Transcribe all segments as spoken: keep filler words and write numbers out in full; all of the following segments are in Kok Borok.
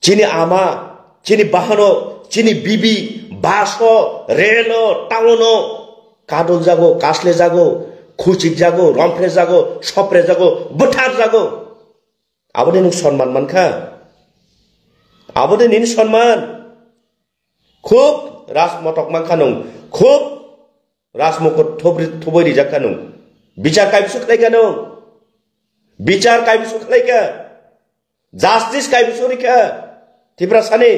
Chini ama, chini bahano, chini bibi, baso, relo, taono, kadol jago, kasle jago, khuchik jago, rompre jago, sopre jago, bwthar jago. Aboni nwng sonman mankha. Aboni nini sonman. Khub rajmotok mankha nwng. Khub rajmukut thubri-, thubui rijak kha nwng. Bichar kaibisu khlai kha nwng. Bichar kaibisu khlai kha. Justice kaibisu ri kha. Tiprasani.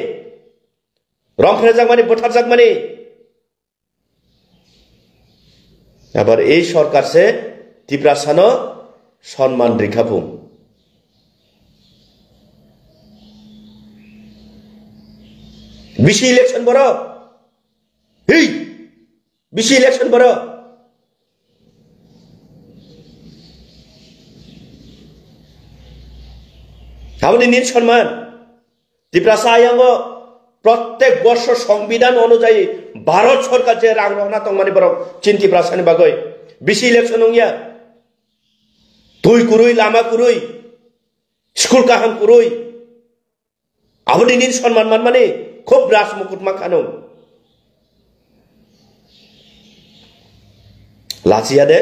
Romphrejak mani, bwtharjak mani. Abar ei sorkar se Tiprasano sonman rikha phung. Bisi election boro. Hei! Bisi election boro. Aboni nini sonman. Tiprasa ayango prottek borsho songbidhan onujayi Bharat sorkar je rang rohna tongmani borok chini Tiprasani bagwi bisi election wngya. Twi kwrwi, lama kwrwi, school kaham kwrwi. Aboni nini sonman manmani khub rajmukut mankha nwng. Lachiya de.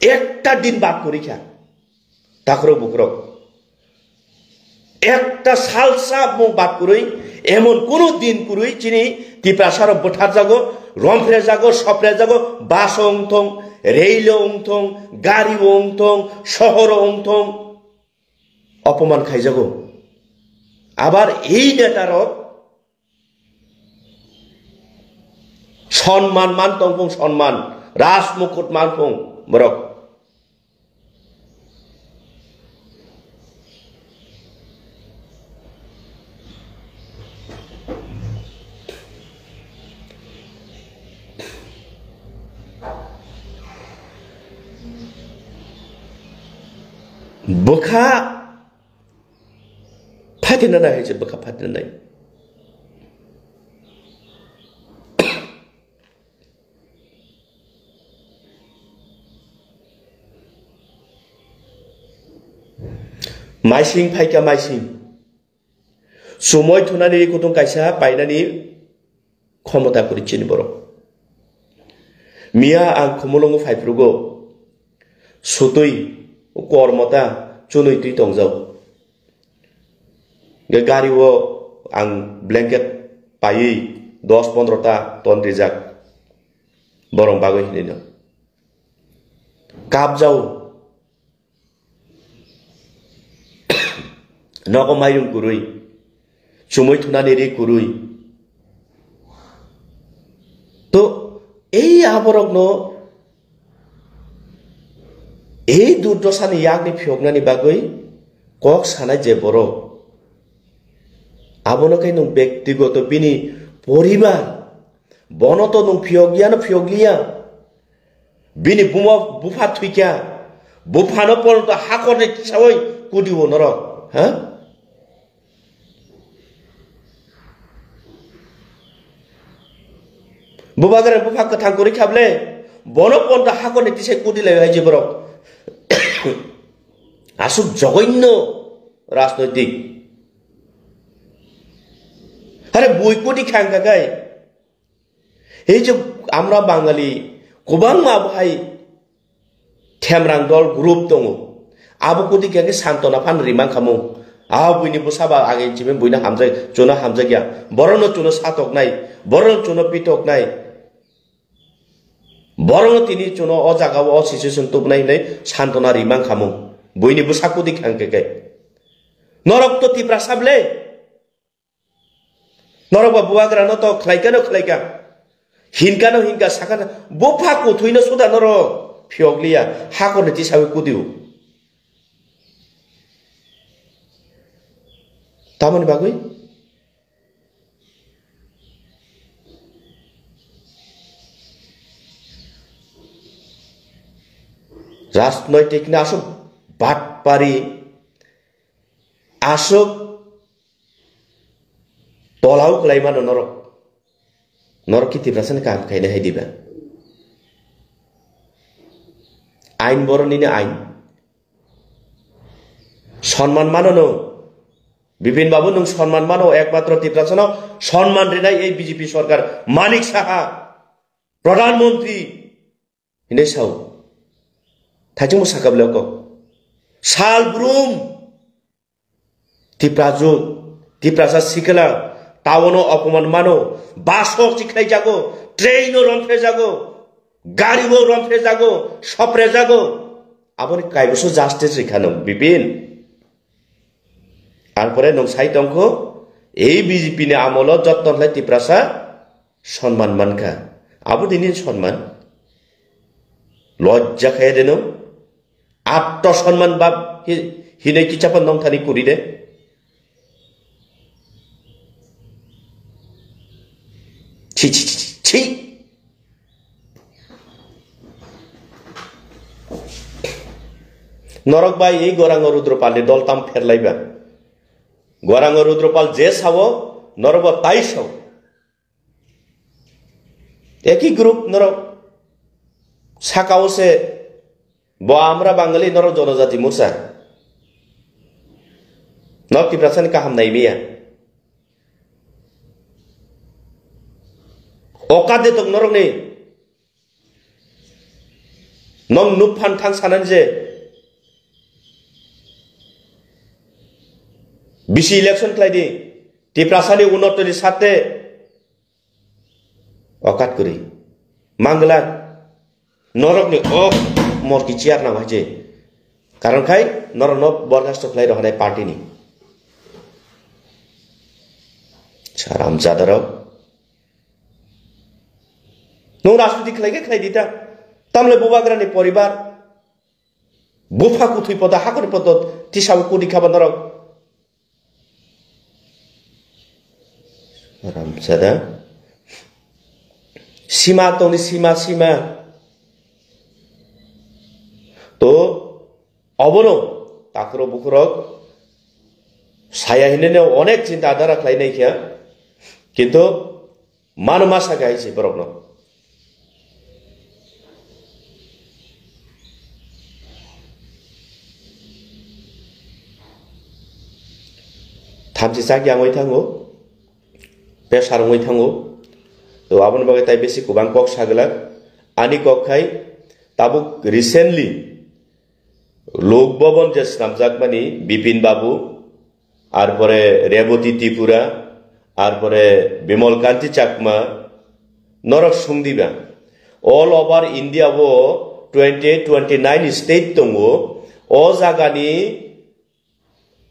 Ekta din bad kwrwi kha. Takhurok bukhurok. Ekta salsa mung bad kwrwi, emon kunu din kwrwi chini Tiprasarok bwtharjago, romphrejago, soprejago, baso wngthong, reilo wngthong, gario wngthong, sohoro wngthong, opoman khaijago. Abar ei netarok sonman man tongphung, sonman, rajmukut manphung borok. Bwkha phatina nai hai se, bwkha phatina nai. Maising phaikha, maising. Sumoi thunani kutung kaisa painani khomota kwrwi chini borok. Miya ang Khumulwngo phaiphrugo, sutwi kormota chunwi twi tongjao. Ge gari o ang blanket paiwi dos pondro ta ton rijak borok bagwi hinwi no. Kapjao. Nogo mairum kwrwi, chumui thunani ri kwrwi. To, ei aborokno, ei durdosani yakni phiyoknani bagwi kok sanai je borok, abono khe nwng bektigoto bini poribar, bono to nwng phiyok yano phiyok liya. Bini buma bupha thwikha, buphano porwnto hakorni tisawi kudio norok, ha? Bubagra bupha kwthang kwrwi kha bwle, bono porwnto hakorni tisai kudi lai hai je borok. Aswk jogoinno rajnoitik. Are bui kudi khang kakai. Ei je amra Bangali kwbangma bo hai themrang dol group tongo. Abo kudi khe santona phan rimang khamung. Ah, buini bwsa ba age chimi buino hamjak, chuno hamjakya. Borokno chuno satoknai, borokno chuno pitoknai. Borokno tini chuno o jaga o situation tubnai hinwi santona rimang khamung. Buini bwsa kudi khang khe khe. Norok to Tiprasa bwle. Norok ba bubagra no to khlai kha no khlai kha. Hin kha no hin kha, sa kha no. Bupha kuthwi no suda norok phiyok liya. Hakorni tisawi kudio. Tamoni bagwi? Rajnoitik ni aswk batpari, aswk tolau kwlai mano norok. Norok ki Tiprasani kaham khaina hai diba? Ain borok nini ain. Sonman mano no. Bipin Babu, nwng sonman mano, ekmatro Tiprasano sonman rinai ei B J P sorkar, Manik Saha, Pradhan Mantri hinwi sao. Thaichungbo sakha bwle kok. Sal brum. Tiprajwk, Tiprasa sikla, taono opoman mano, basok chikhlaijago, traino romphrejago, gario romphrejago, soprejago. Aboni kaiboso justice rikha nwng, Bipin. Arpore nwng sai tongkho, ei B J P ni amolo jotto khlai Tiprasa sonman mankha. Abo dini sonman. Lojja khaya de nwng. Atto sonman bab hi-, hinai kichapa nongthani kuri de. Chi, chi, chi, chi, chi. Norok bai ei Gorango Rudropal ni dol tam pherlaiba. Gorango Rudropal je sao, norok bo tai sao. Eki group norok sakao se bo Amra Bangali, norok Jonojati Morcha. Norok Tiprasani kaham nai miya. Okat de tong norokni. Nong nuk phan thang sanani je. Bisi election khlai di. Tiprasani unotoni sate. Okat kwrwi. Mangla norokni ok morki chair nang hai je. Karon khai norokno borgasto khlai rohonai party ni. Saram jadarok. Nung rajniti khlai khe khlai di ta. Tamle bubagrani poribar. Bupha kuthwi poto, hakuni poto, tisawi kudi khaba norok. Ramsada. Sima tongni sima, sima. To, obono, takro bukurok, saya hinene onek chinta adara khlai nai khe, kintu mano masa khe hai se borokno. Thamchi chak yangwi thango, pressure wngwi thango. To aboni bagwi tai besi kwbang kok sa glak. Ani kok khai tabuk recently Lok Bhavan je snamjakmani Bipin Babu, arpore Reboti Tripura, arpore Bimal Kanti Chakma, norok sungdiba. All over India o twenty eight, twenty nine state tongo. O jagani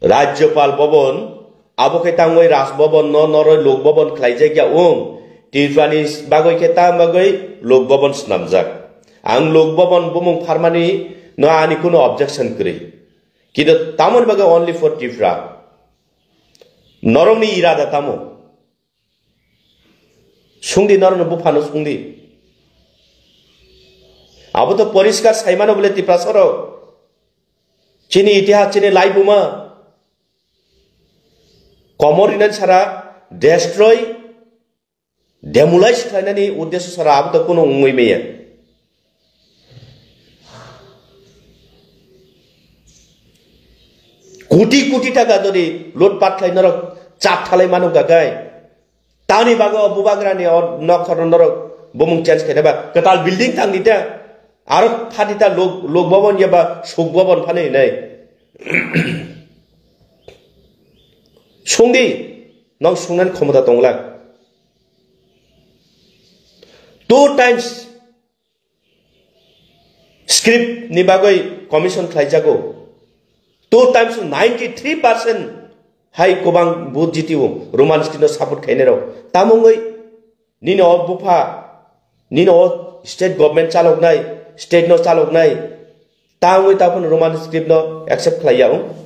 Rajyapal Bhavan, abo khe tangwi Raj Bhavan no noroi Lok Bhavan khlaijak ya wng. Tripurani bagwi khe tang bagwi Lok Bhavan snamjak. Ang Lok Bhavan bumung pharmani no ani kuno objection kwrwi. Kintu tamoni bagwi only for Tripura. Norokni irada tamo? Sungdi, norokni buphano sungdi. Abo to poriskar saimano bole Tiprasarok. Chini itihas, chini laibuma. Komor rinani sara destroy, demolish khlainani uddesyo sara abo to kuno wngwi maya. Koti koti taka jodi lutpat khlai norok chat thalai mano gagai. Tamni bagwi o bubagrani o nokhorno norok bumung change khaina ba kwtal building tang di ta. Aro phati ta Lok, Lok Bhavan ya ba Suk Bhavan phano hinai. Sungdi, nok sungnani khomota tongla. Two times script ni bagwi commission khlaijago. Two times ninety three percent hai kwbang vote jitio Roman script no support khainai rok. Tamo wngwi nini o bupha, nini o state government chaloknai, state no chaloknai, tangwi taphano Roman script no accept khlaiya wng?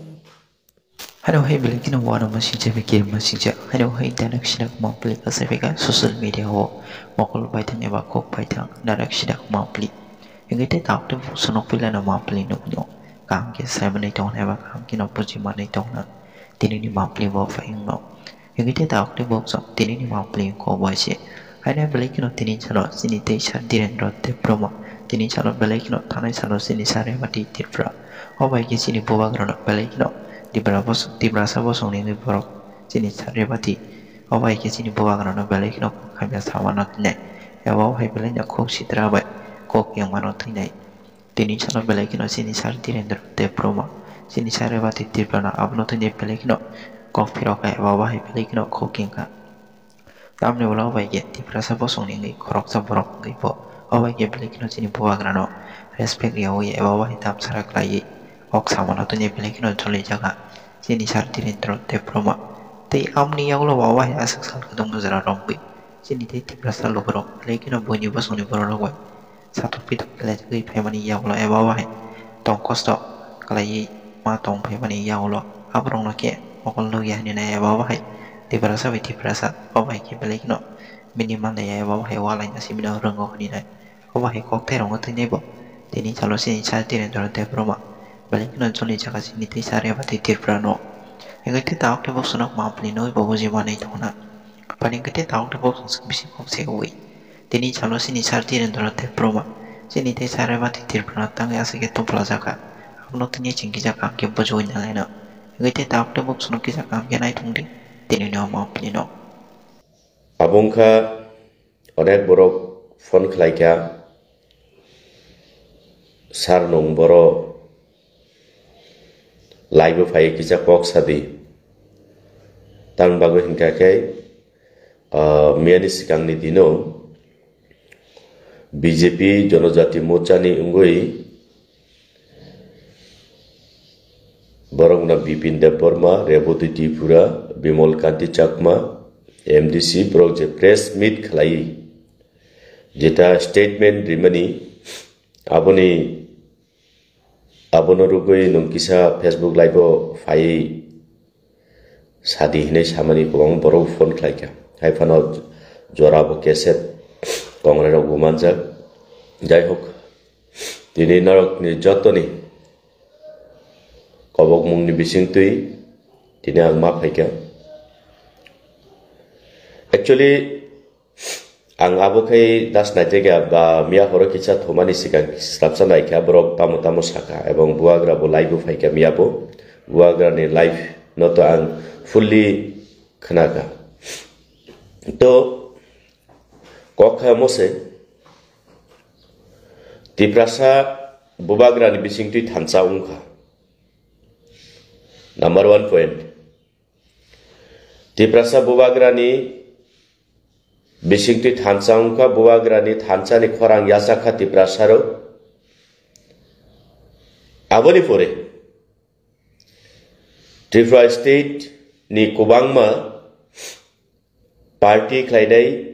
Haino hai belai kheno uanama singcha bai kirima singcha. Haino hai internet sina kwma pli kasai bai kha social media o mokol paithang eba kok paithang narak sina kwma pli. Hingke te tabuk te boksa nok pila no ma pli nukno. Kaham khe sai manwi tongna eba kaham kheno buji manwi tongna. Tini ni ma pli bo phai wngno. Hingke te tabuk te boksa tini ni ma pli wngkha bai se. Haino belai kheno tini salo chini teisa Dhirendra Debbarma. Tini salo belai kheno thanai salo chini Sarimati Tripura. O bai khe chini bubagrano belai kheno Tiprasa bosongni wngwi borok chini sar Rebati, obo hai khe chini bubagrano belai kheno kok hamya samano twnai, eba obo hai belai no kok sitra bai kok yengmano twnai. Tini salo belai kheno chini sar Dhirendra Debbarma, chini sar Rebati Tripurano abono twnai belai kheno kok phirokha, eba obo hai belai kheno kok yengkha. Tamni ulo bai khe Tiprasa bosongni wngwi khoroksa borok wngwi bo obo hai khe belai kheno chini bubagrano respect riyawi eba obo hai tamsara khlaiwi kok samano twnai belai kheno cholijakha chini sar Dhirendra Debbarma. Tei amoni yagulo bo obo hai aswk sal kwdwkma jora romwi chini tei Tiprasa lukurok belai kheno buini bosongni bororok bai satok pitok khlaijagwi phaimani yagulo eba obo hai tong kosto khlaiwi ma tong phaimani yagulo aborokno khe mokol nukya hinwi nai eba obo hai Tiprasa bai Tiprasa obo hai khe belai kheno bini manlaiya eba obo hai ualaina simi no rwngo hinwi nai. Obo hai kokthai rokno twi nai bo tini salo chini sar Dhirendra Debbarma belai kheno cholijakha chini tei sar Rebati Tripurano. Hingkhe tei tabuk tei bosongno ma bwlwi nugwi bo buji manwi tongna. Phani hwnkhe tei tabuk tei bosong chwng bisi kok se wi. Tini salo chini sar Dhirendra Debbarma chini tei sar Rebati Tripurano tangwi aswk khe tubulajakha. Abono tini chwng kisa kaham khe bujiwi nalaina. Hingkhe tei tabuk tei bosongno kisa kaham khe naithung di. Tini no ma bwlwi no. Abo wngkha onek borok phone khlaikha, "Sir, nwng boro live-o phaiwi kisa kok sadi." Tang bagwi hwnkha khe, ah, miyani swkangni dino B J P Jonojati Morchani wngwi borokno Bipin Debbarma, Reboti Tripura, Bimal Kanti Chakma, M D C, borok je press meet khlai, jeta statement rimani, aboni, abono rwgwi nwng kisa Facebook live-o phaiwi sadi hinwi samani kwbangma borok phone khlaikha. Hai phano jora bo cassette kongrai rok bo manjak. Jai hok, tini norokni jotoni kobokmungni bisingtwi tini ang ma phaikha. Actually, ang abo khai das naijak ya ba miya horo kisa thumani swkang swrapsa naikha, borok tamo tamo sakha, ebong bubagra bo live-o phaikha miya bo. Bubagrani live no to ang fully khnakha. To kok kha mo se Tiprasa bubagrani bisingtwi thansa wngkha. Number one point. Tiprasa bubagrani bisingtwi thansa wngkha, bubagrani thansani khorang yachakha Tiprasarok. Aboni pore Tripura State ni kwbangma party khlainai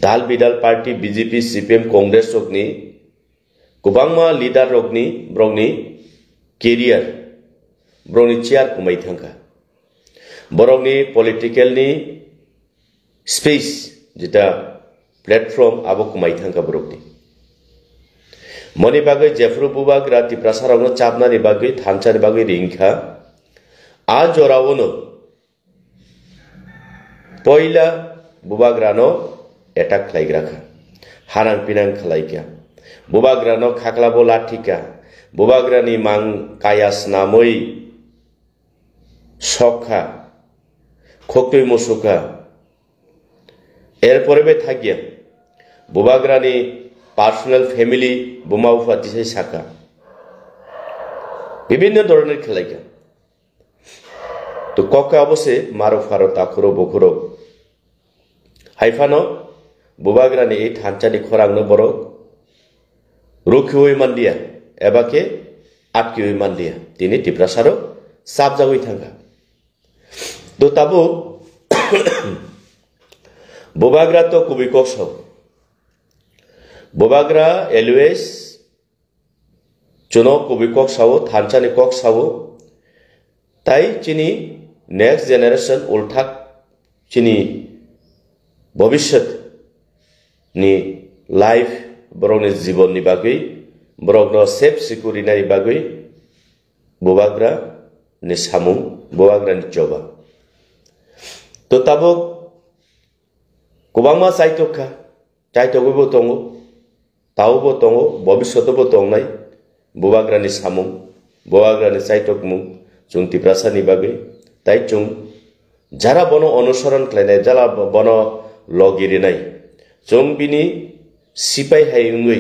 dal bidal party B J P, C P M, Congress rokni kwbangma leader rokni borokni career, borokni chair kwmai thangkha. Borokni political ni space, jeta platform, abo kwmai thangkha borokni. Moni bagwi jephuru bubagra Tiprasa rokno chapnani bagwi, thansani bagwi ringkha. A jorao no poila bubagrano attack khlaigra kha, hanang pinang khlai kha, bubagrano khaklabo lathi kha, bubagrani mang kaya snamwi sok kha, khoktwi musuk kha. Erpore bai thakya bubagrani personal family buma bupha tisai sakha, bibinno doroner khlai kha. To kok khe abo se maro pharo takhuro bukhuro. Hai phano bubagrani ei thanchani khorangno borok rukhiwi manliya eba khe atkiwi manliya. Tini Tiprasarok chapjagwi thangkha. To tabuk bubagra to kubui kok sao. Bubagra always chuno kubui kok sao, thanchani kok sao, tai chini next generation ulthak chini bobishyot ni life borokni jibon ni bagwi, borokno safe secure rinani bagwi bubagra ni samung, bubagra ni choba. To tabuk kwbangma chaitok kha, chaitogwi bo tongo, tao bo tongo, bobisyoto bo tongnai, bubagrani samung. Bubagrani chaitokmung chwng Tiprasani bagwi, tai chwng jara bono onusoron khlainai, jara bono logi rinai, chwng bini sipai hai wngwi,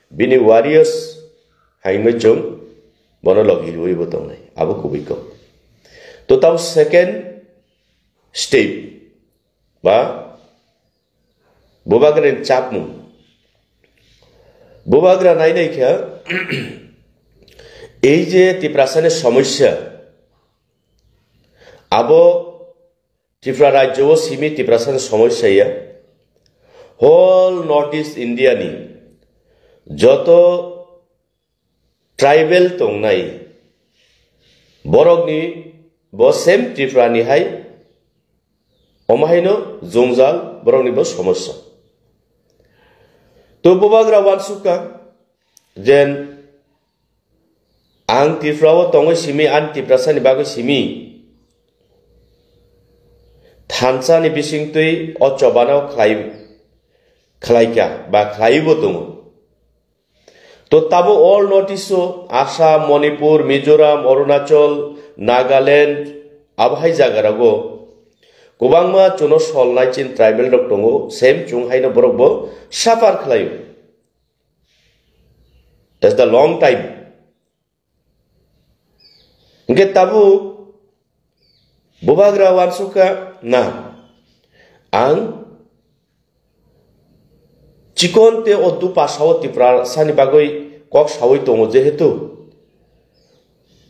bini warriors hai wngwi chwng bono logi riwi bo tongnai, abo kubui kok. To tamo second step ba Bubagrani chapmung. Bubagra nainai kha, ei je Tiprasani somosya, abo Tripura rajyo o simi Tiprasani somosya ya. Whole North East India ni joto tribal tongnai borokni bo same Tripura ni hai omo haino jwngjal borokni bo somosya. To Bubagra wansukha jen ang Tripura o tongwi simi, ani Tiprasani bagwi simi thansa ni bisingtwi o chobano khlai, khlaikha ba khlaiwi bo tongo. To tabo all North East o Assam, Manipur, Mizoram, Arunachal, Nagaland, abo hai jaga rogo kwbangma chuno sol nai chin tribal rok tongo, same chung haino borok bo suffer khlaio. That's the long time. Hingke tabuk Bubagra wansukha na ang chikon te o dupa sao Tiprasani bagwi kok sawi tongo, jehetu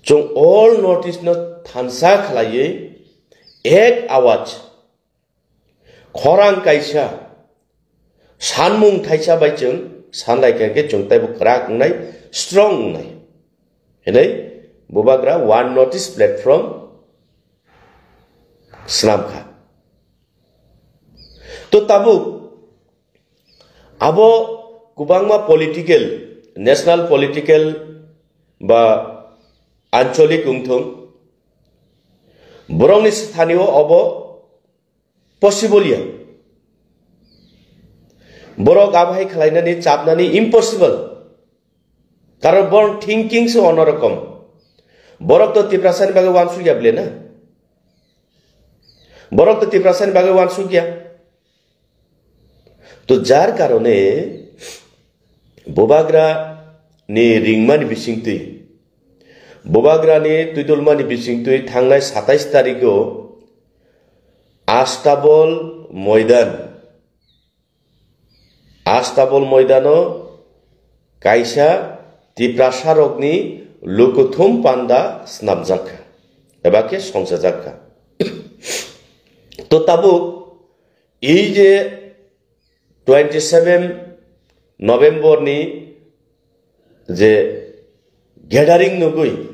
chwng all North East no thansa khlaiwi ek awaj, khorang kaisa, sanmung thaisa bai chwng sanlai kha khe chwng taibo kwrak wngnai, strong wngnai. Hinwi Bubagra One North East platform swnam kha. To tabuk abo kwbangma political, national political ba ancholik wngthung, borokni sthani o obo possible ya. Borok abo hai khlainani, chapnani impossible. Karon borok thinking se onorokom. Borok to Tiprasani bagwi wansuk ya ble na. Borok to Tiprasani bagwi wansuk ya. To jar karone Bubagra ni ringmani bisingtwi, Bubagra ni twidulmani bisingtwi thangnai satais tarigo Astabol Moidan, Astabol Moidano kaisa Tiprasarokni lukuthum panda snamjak kha, eba khe songchajak kha. To tabuk ei je twenty seven November ni je gathering nugui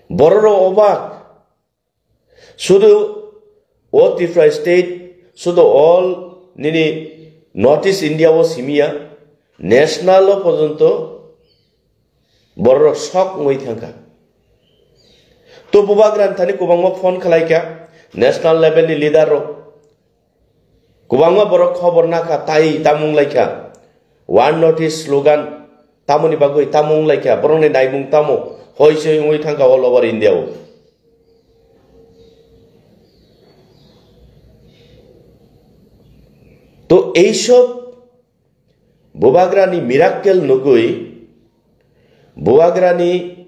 borok obak, sudu o Tripura state, sudu all nini North East India o simiya, national o porjonto borok sok wngwi thangkha. To Bubagra ni thani kwbangma phone khlai kha national level ni leader rok. Kwbangma borok khobor nakha, tai tamo wnglaikha. One North East slogan tamoni bagwi tamo wnglaikha, borokni naimung tamo, hoi se wngwi thangkha all over India o. To eisob Bubagrani miracle nugui, Bubagrani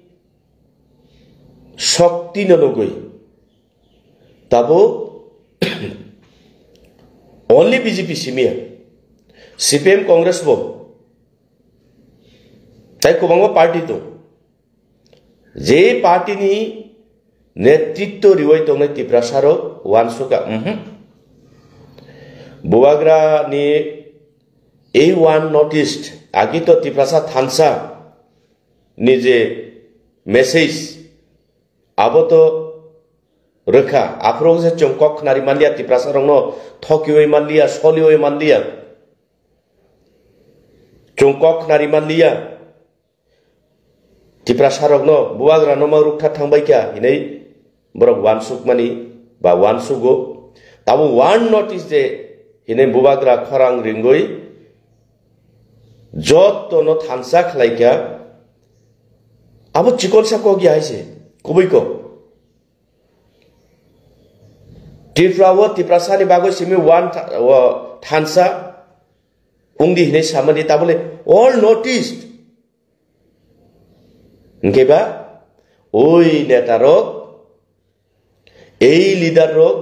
shokti no nugui, tabo only B J P simiya, C P M Congress bo, tai kwbangma party tong. Je party ni netritwo riwi tongnai Tiprasarok wansukha, mhm. Bubagra ni A one North East, agi to Tiprasa thansa ni je message, abo to rwkha. Aphuru se chwng kok khnari manliya, Tiprasarokno thokiwi manliya, soliwi manliya. Chwng kok khnari manliya. Tiprasarokno Bubagrano ma rukthar thangbai kha hinwi borok wansukmani ba wansugo. Tabo One North East je hinwi Bubagra khorang ringwi jottono thansa khlai kha. Abo chikonsa kok ya hai se, kubui kok. Tripura o Tiprasa ni bagwi simi one tha-, o thansa wngdi hinwi samani tabole all noticed. Hwnkhe ba, oi neta rok, ei leader rok,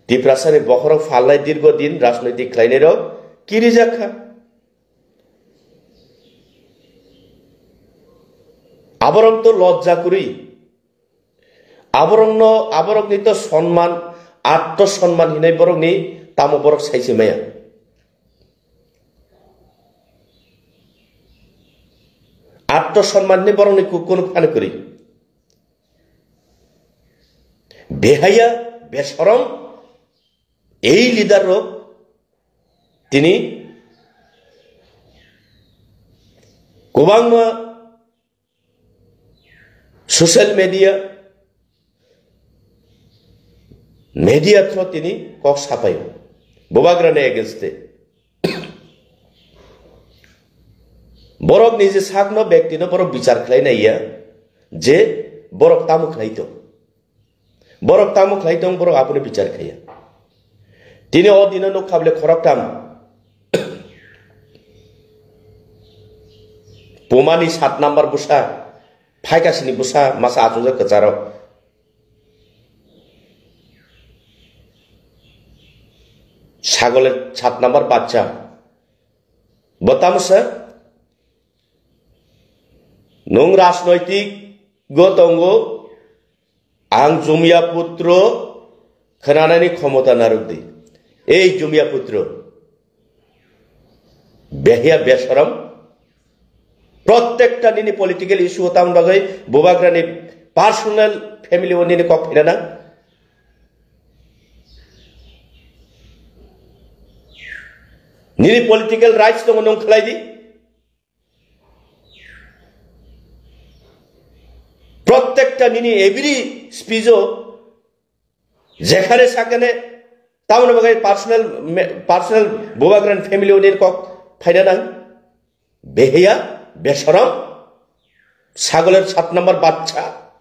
Tiprasa ni bokhorok phalnai dirgo din rajnoitik khlainai rok kirijak kha. Aborok to lojja kwrwi. Aborokno, aborokni to sonman, atto sonman hinai borokni tamo borok saisi maya. Atto sonman hinai borokni ku-, kunu phano kwrwi. Behaya, besorom, ei leader rok tini kwbangma social media, media through tini kok sapai. Bubagrani against e. Borok ni je sakno, bektino borok bichar khlai nai ya je borok tamo khlai tong. Borok tamo khlai tong, borok abono bichar khaiya. Tini o dino nuk khable khoroktham. Pumani sat number busa, phaikasini busa, masa achungjak kwcharo. Sagole sat number bachcha. Bo tamo sa? Nung rajnoitik go tongo, ang Jumia putro khwnanani khomota narwk di. Ei Jumia putro, behya besorom, prottekta nini political issue o tamni bagwi bubagrani personal family o nini kok phaina nang? Nini political rights tongo, nung khlai di. Prottekta nini every speech o jekhane sakhane tamoni bagwi personal me-, personal bubagrani family o nini kok phaina nang? Beheya, besorom, sagolor sat number bachcha.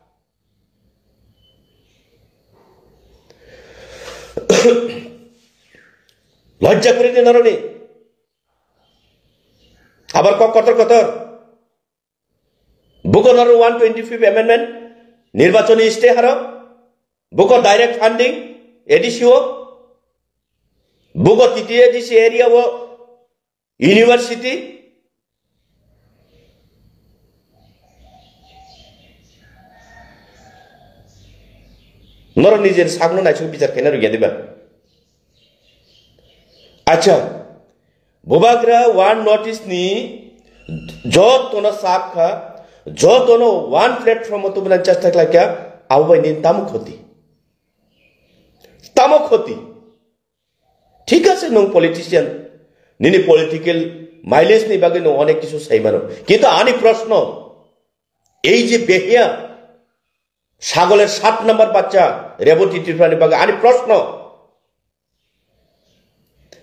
Lojja kuri di noroni. Abar kok kotor kotor. Buko noro one twenty-fifth amendment, nirbachoni stay haro, buko direct funding, A D C o, buko T T A D C area o, university. Noro nijer sakno naisuk bichar khaina rwgya diba? Acha, bubagra one notice ni jotono sak kha, jotono one platform o tubuna chesta khlai kha, abo bai nini tamo khoti? Tamo khoti? Thik ase, nwng politician, nini political mileage ni bagwi nwng onek kisu sai mano. Kintu ani proshno, ei je behiya, sagolor sat number bachcha, Reboti Tripura ni bagwi ani proshno.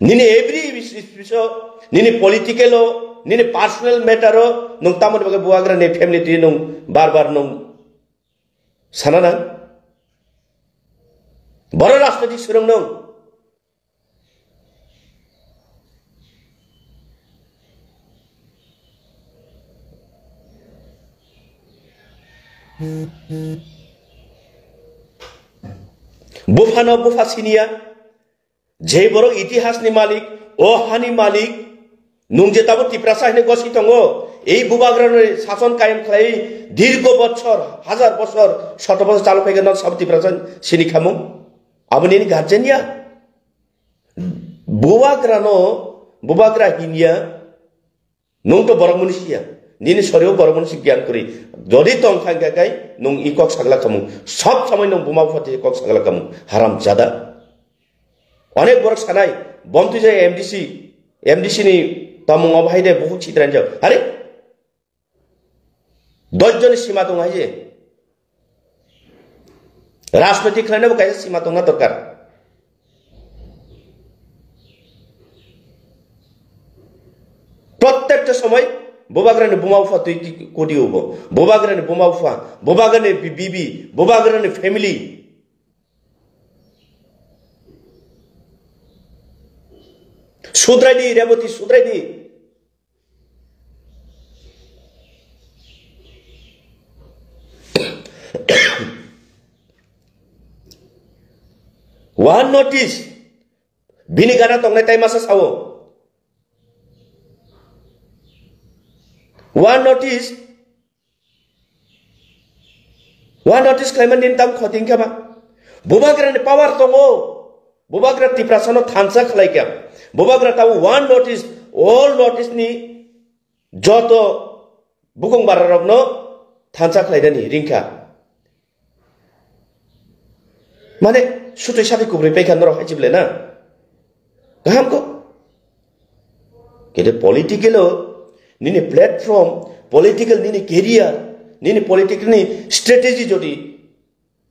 Nini every is-, is-, is-, nini political o, nini personal matter o, nwng tamoni bagwi bubagra ni family twi nwng bar bar nwng sana nang? Boro rajnoitik swrwng nwng. Buphano bupha siniya, je borok itihas ni malik, o hani malik, nwng je tabuk Tiprasa hwnwi gosi tongo, ei bubagrani sason kayam khlai dirgo bochor, hazar bochor, shoto bochor chalo phaikhe nwng sabo Tiprasa sini khamung? Abo nini guardian ya? Bubagrano, bubagra hinya, nwng to borok mwnwi siya. Nini sorio borok mwnwi si giyan kwrwi. Jodi tong kha hwnkhe kai nwng i kok sagla khamung. Sob somoi nwng buma bupha twi kok sagla khamung. Haram jada. Onek borok sanai, bom twi jai M D C, M D C ni tongmung obo hai de buhuk chitranjak. Hari? Dosh joni sima tong hai je. Rajnoitik khlainabo kaisa sima tongna dorkar. Prottekta somoi Bubagrani buma bupha twi ki-, kodi ubo. Bubagrani buma bupha. Bubagrani bi-, bibi. Bubagrani family. Sudrai di, Reboti, sudrai di. One notice. Bini gana tongnai tai masa sao. One notice. One notice khlaima nini tam khoti wngkha ba? Bubagrani power tongo. Bubagra Tiprasano thansa khlaikha. Bubagra tabo one notice, all notice ni joto bukung bararokno thansa khlainani ringkha. Mane, sutwi satwi kubrwi paikha norok hai chible na? Kaham ko? Kede political o, nini platform, political nini career, nini political ni strategy jodi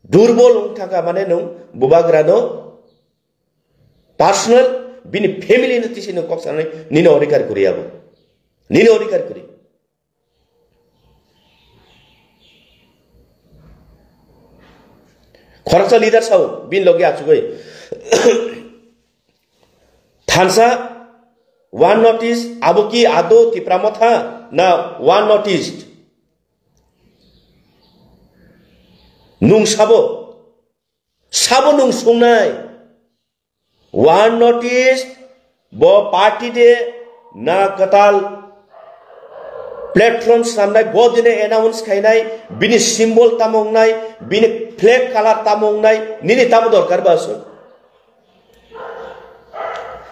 durbol wng thangkha mane nwng bubagrano personal, bini family no tisi nwng kok sanai nini odhikar kuri abo. Nini odhikar kuri. Khoroksa leader sao, bin logi achugwi. Thansa, one notice, abo ki ado Tipra Motha na one notice? Nung sabo, sabo nung sungnai. One notice, bo party de na katal platform samnai, bo dine announce khainai, bini symbol tamo wngnai, bini flag color tamo wngnai, nini tamo dorkar ba aswk?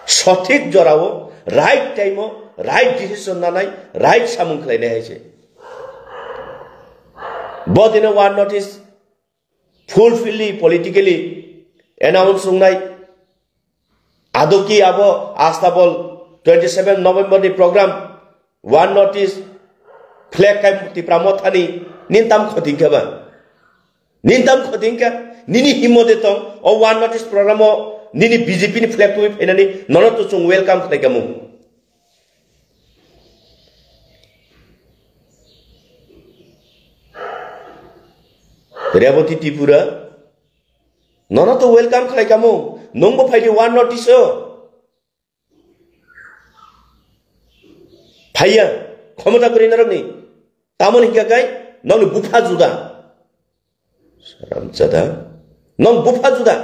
Sothik jorao, right time o, right decision nanai, right samung khlainai hai se. Bo dine one notice, fulfilly politically announce wngnai. Adoki abo astabol twenty seven November ni program, one notice, flag kai Tipra Mothani, nin tam khoting khe ba? Nin tam khoting khe? Nini himmo de tong, o one notice program o nini B J P ni flag twi phainani nono to chung welcome khlai kamo. Reboti Tripura, nono to welcome khlai kamo, nungbo phaidi one notice o. Phaiya, khomota kwrwi norokni. Tamoni hingka kai, nokni bupha juda. Saramjada. Nong bupha juda.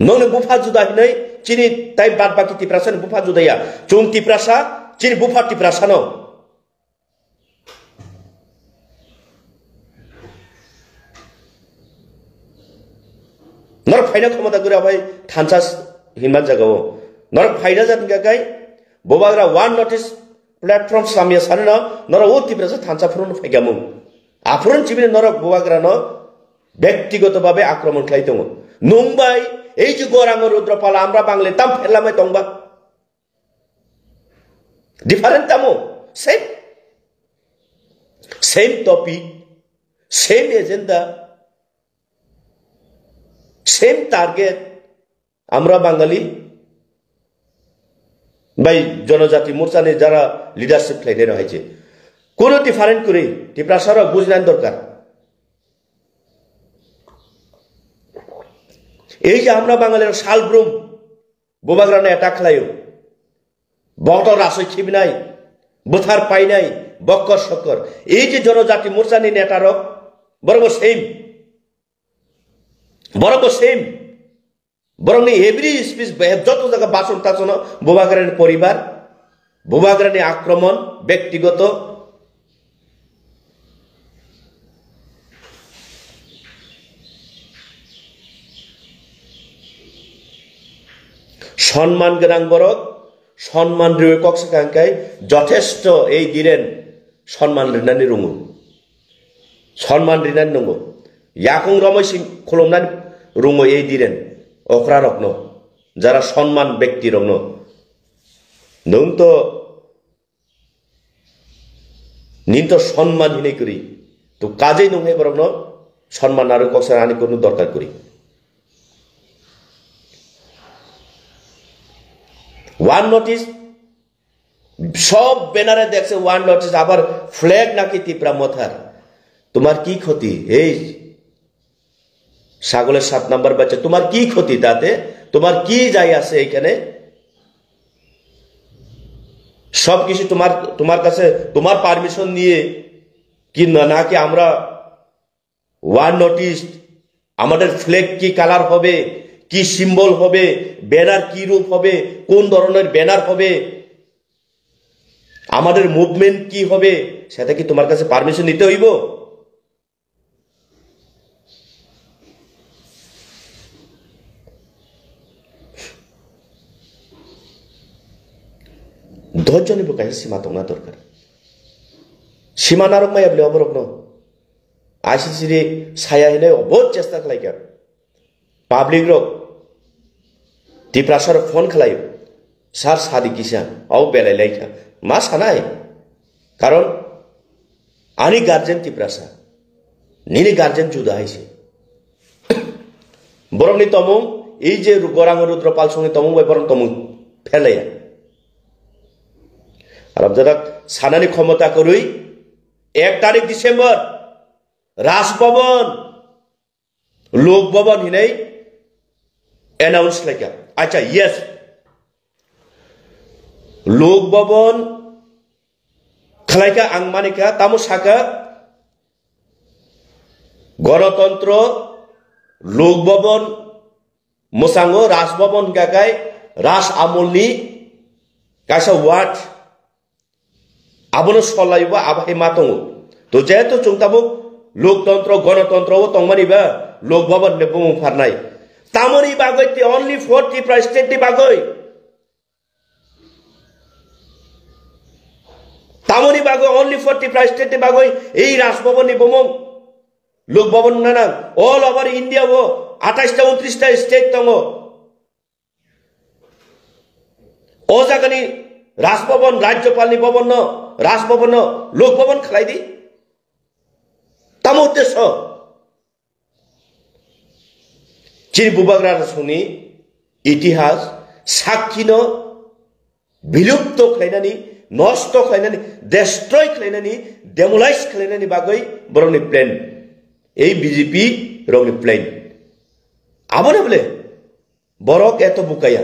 Nongni bupha juda hinoi chini tai bad baki Tiprasa ni bupha juda ya. Chung Tiprasa, chini bupha Tiprasa no. Norok phaina khomota gura bai thansa hinma jagao. Norok phaina jat hingka kai, bubagra one notice platform samya sanino, norok o Tiprasa thansa phurun phaikamo. Aphurun chibini norok bubagrano bektigoto babe akromon khlai tongo. Nung bai ei je gorango Rudra Pala amra bangle tam pherlamai tongba. Different tamo, same. Same topic, same agenda, same target. Amra Bangali bai Jonojati Morcha ni jara leadership khlainai rok hai je. Kono different kwrwi, Tiprasa rok bujinani dorkar. Ei je Amra Bangali rok salbrum, bubagrano attack khlaio. Boto rasoi khibinai, bwthar painai, bokkor sokkor. Ei je Jonojati Morcha ni neta rok, borok bo same. Borok bo same. Borokni every speech, be-, joto jaga bason tasono bubagrani poribar, bubagrani akromon, bektigoto. Sonman gwnang borok, sonman rwi kok sakha hwnkhe jothesto ei Dhiren sonman rinani rungo. Sonman rinani nungo. Yakung romwi sing khulumnani rungo ei Dhiren okrarokno, jara sonman bektirokno. Nwng to Nini to sonman hinwi kwrwi. To kajai nung hai borokno sonman narwi kok sana ani kunu dorkar kwrwi. One North East, সব ব্যানারে দেখছে One North East, আবার ফ্ল্যাগ নাকি তিপ্রা মথার। তোমার কি ক্ষতি? এই ছাগলের সাত নাম্বার বাচ্চা, তোমার কি ক্ষতি তাতে? তোমার কি যায় আছে এখানে? সবকিছু তোমার, তোমার কাছে, তোমার পারমিশন নিয়ে কি না, নাকি আমরা ওয়ান নর্থ ইস্ট, আমাদের ফ্ল্যাগ কি কালার হবে, কি সিম্বল হবে, ব্যানার কি রূপ হবে, কোন ধরনের ব্যানার হবে, আমাদের মুভমেন্ট কি হবে, সেটা কি তোমার কাছে পারমিশন নিতে হইব? Dhorjoni bo kaisa sima tongna dorkar. Sima narwk maya bole oborokno. I C C ni saya hinwi obo chesta khlaikha. Public rok Tiprasa rok phone khlaio. Sir sadi kisa, au belai laikha. Ma sanai? Karon ani guardian Tiprasa. Nini guardian juda hai se. Borokni tomung, ei je Ru-, Gorang Rudra Pal songni tomung bai borokni tomung phelaya. Arabjada sanani khomota kwrwi, ek tarik December, Raj Bhavan, Lok Bhavan hinwi announce khlaikha. Acha, yes. Lok Bhavan khlaikha, ang manikha, tamo saka, Ganatantro, Lok Bhavan, mwshango Raj Bhavan hwnkha khe Raj Amolni kaisa word, abono solaibo abo hai ma tongo. To jehetu chwng tabuk Loktontro, Ganatantro o tongmani ba Lok Bhavan hinwi bumung pharnai. Tamoni bagwi the only for Tripura state ni bagwi. Tamoni bagwi only for Tripura state ni bagwi ei Raj Bhavan ni bumung, Lok Bhavan wngna nang. All over India o atais ta untris ta state tongo. O jagani Raj Bhavan, Rajyapal ni bhavan no, Raj Bhavan no Lok Bhavan khlai di. Tamo uddesho? Chini bubagra rasongni itihas, sakhi no bilupto khlainani, nosto khlainani, destroy khlainani, demolish khlainani bagwi borokni plan. Ei B J P rokni plan. Abono bole borok eto bukaya.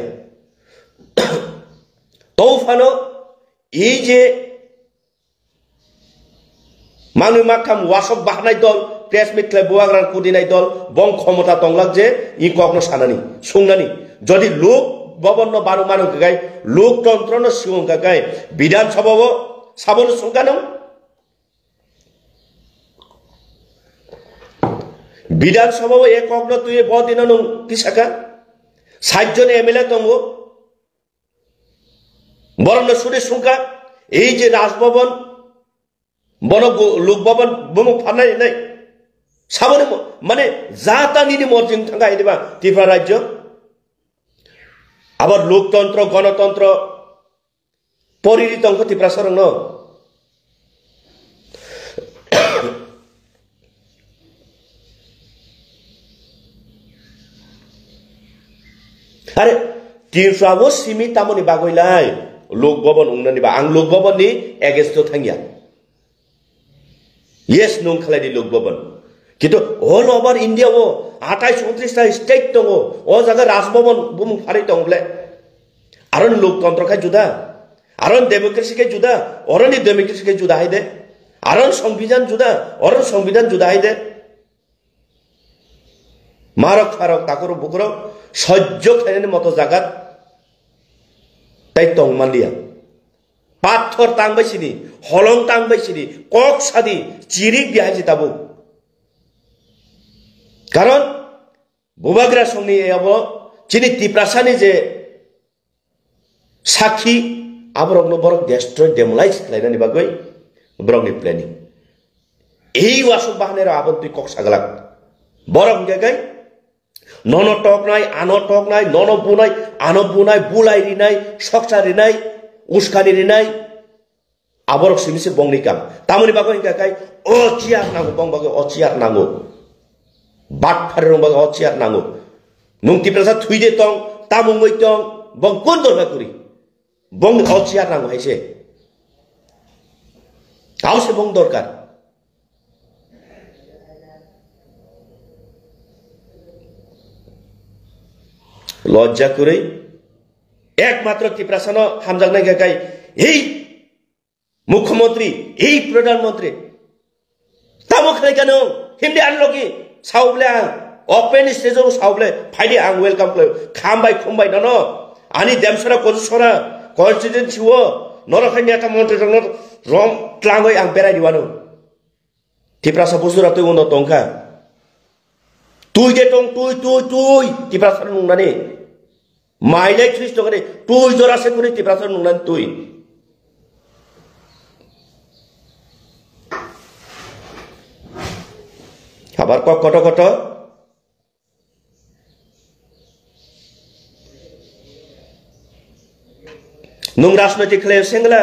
Tau phano ei je manwi makham wasok bahanai dol, press meet khlai bubagra kudinai dol, bong khomota tonglak je i kokno sanani, sungnani. Jodi Lok Bhavan no barung mano kakai, Loktontro no sung kakai, Bidhan Sabha o sabono sungkha nung? Bidhan Sabha o e kokno twi bo dino nung tisaka? Sait jon M L A tongo. Borokno suri sungkha, ei je Raj Bhavan, bono go-, Lok Bhavan bumung pharnai hinai. Saboni mo-, mane jata nini morjing thangkha hai diba Tripura rajyo? Abar Loktontro, Ganatantro poriri tongkha Tiprasa rokno. Are, Tripura o simi tamoni bagwi lai Lok Bhavan wngnani ba, ang Lok Bhavan ni against o thangya. Yes, nung khlai di Lok Bhavan. Kintu all over India o atais untris ta state tongo, o jaga Raj Bhavan bumung pharwi tong ble. Aron Loktontro khai juda, aron democracy khai juda, oroni democracy khai juda hai de. Aron Songbidan juda, oron Songbidan juda hai de. Marok pharok takhurok bukhurok sojjo khainani moto jagat tai tong manliya. Pathor tang bai sini, holong tang bai sini, kok sadi, chirik di hai si tabuk. Karon bubagra songni abo chini Tiprasani je sakhi, aborokno borok destroy, demolish khlainani bagwi borokni planning. Ei wasuk bahanai rok aboni twi kok saglak. Borok hwnkhe kai nono toknai, ano toknai, nono bunai, ano bunai, bulai rinai, soksa rinai, uskani rinai. Aborok simi se bongni kam. Tamoni bagwi hwnkha khai o chair nango, bong bagwi o chair nango. Bat phari rong bagwi o chair nango. Nung Tiprasa thwi de tong, tamungwi tong, bong kun dorkar kuri. bongni o chair nango hai se. Tao se bong dorkar. Lojja kwrwi. Ekmatro Tiprasano hamjaknai khe kai, hei Mukhyamantri, hei Pradhan Mantri. Tamo khlai kha nwng? Himdi ani logi. Sao ble ang. Open stage o sao ble. Phaidi ang welcome khlai. Khambai khumbai nono. Ani demsora kojusora constituency o. Norok hai neta montri rokno rom tlangwi ang berai diwano. Tiprasa busura twi uno tongkha. Twi de tong, twi, twi, twi. Tiprasa nungnani. Mailai thris tongani. Twi jora se kuni Tiprasa nungnani twi. Habar kok koto koto. Nung rajnoitik khlai sengla.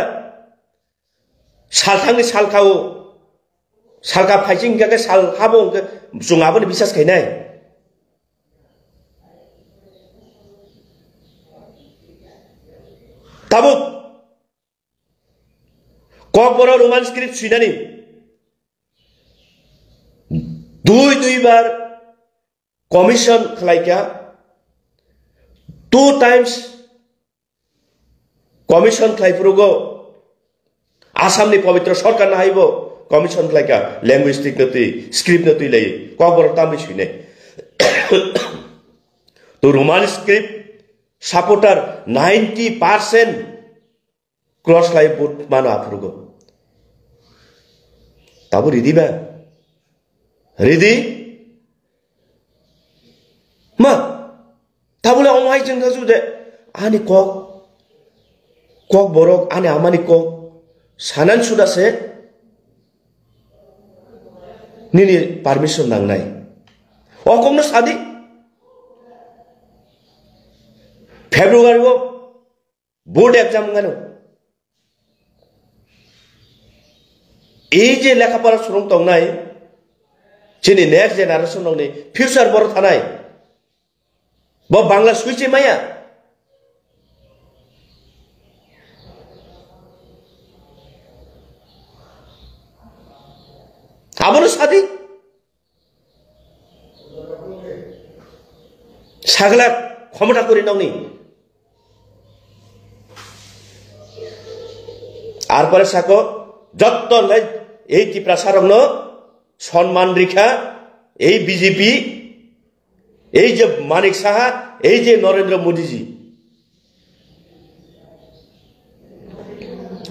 Salthangni salkao, salka phaising hingkha khe sal habo hingkhe chwng aboni bisas khainai. Tabuk Kokborok Roman script swinani dui dui bar commission khlaikha, two times commission khlai phurugo, Assamni pobitro sorkar no haibo commission khlaikha, linguistic no twi, script no twi lai, Kokborok tamni swinai. To Roman script supporter ninety percent cross khlai vote mano aphurugo. Tabuk ridi ba? Ridi? Ma, tabule omo hai chwng thangsu de, ani kok, Kokborok, ani amani kok, sanan suda se nini permission nangnai. O kokno sadi. February o board exam wngano. Ei je lekha pora surung tongnai, chini next generation rokni future boro thanai. Bo Bangla suiche maya. Abono sadi. Sagla khomota kuri nokni. Ar pore sako, jotto le ei Tiprasa rokno sonman rikha, ei B J P, ei je Manik Saha, ei je Narendra Modi ji.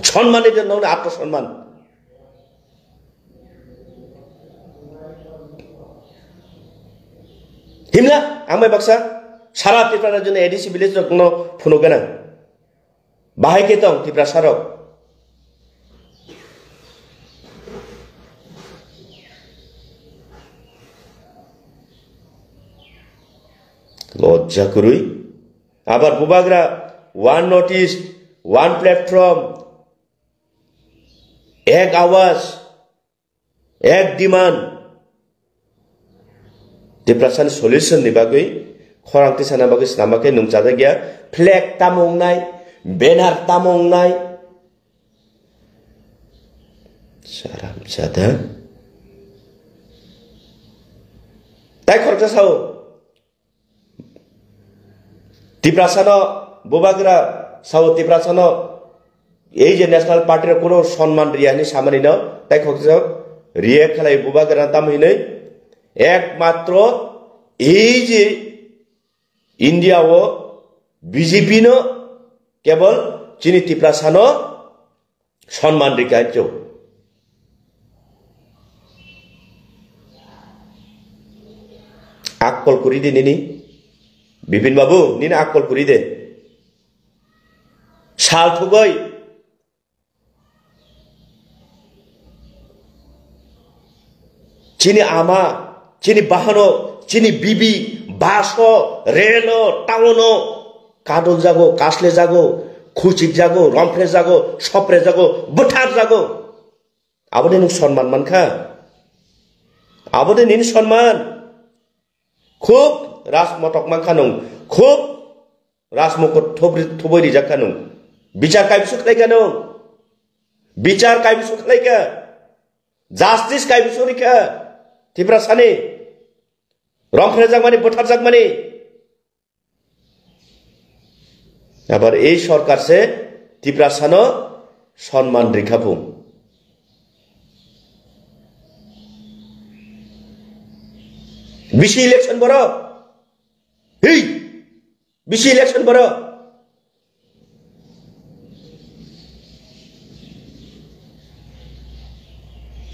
Sonman rikha nokni atma sonman. Himla, ang bai baksa, sara Tripura rajyoni A D C village rokno phunuk gana. Bahai khe tong Tiprasa rok. Lojja kwrwi. Abar bubagra, one North East, one platform, ek awaz, ek demand. Tiprasani solution ni bagwi, khorang tisana bagwi swnamba khe nung chajakya, flag tamo wngnai, banner tamo wngnai. Saram sada. Tai khoroksa sao. Tiprasano bubagra sao Tiprasano ei je National Party rok kuno sonman riya hinwi samani no tai khokjak riya khlai bubagra tam hinwi ekmatro ei je India o B J P no kebol chini Tiprasano Sonman rikha chw. Akkol kuri de nini. Bipin Babu, nini akkol kuri de. Sal thugoi. Chini ama, chini bahano, chini bibi, baso, relo, taono, kadol jago, kasle jago, khuchik jago, rompre jago, sopre jago, bwthar jago. Aboni nwng sonman mankha. Aboni nini sonman. Khub rajmotok mankha nwng. Khub rajmukut thubri-, thubui rijak kha nwng. Bichar kaibisu khlaikha nwng. Bichar kaibisu khlaikha. Justice kaibisu rikha. Tiprasani romphrejakmani, butharjakmani. Abar ei sorkar se Tiprasano sonman rikha phung. Bisi election borok. Hei! Bisi election borok.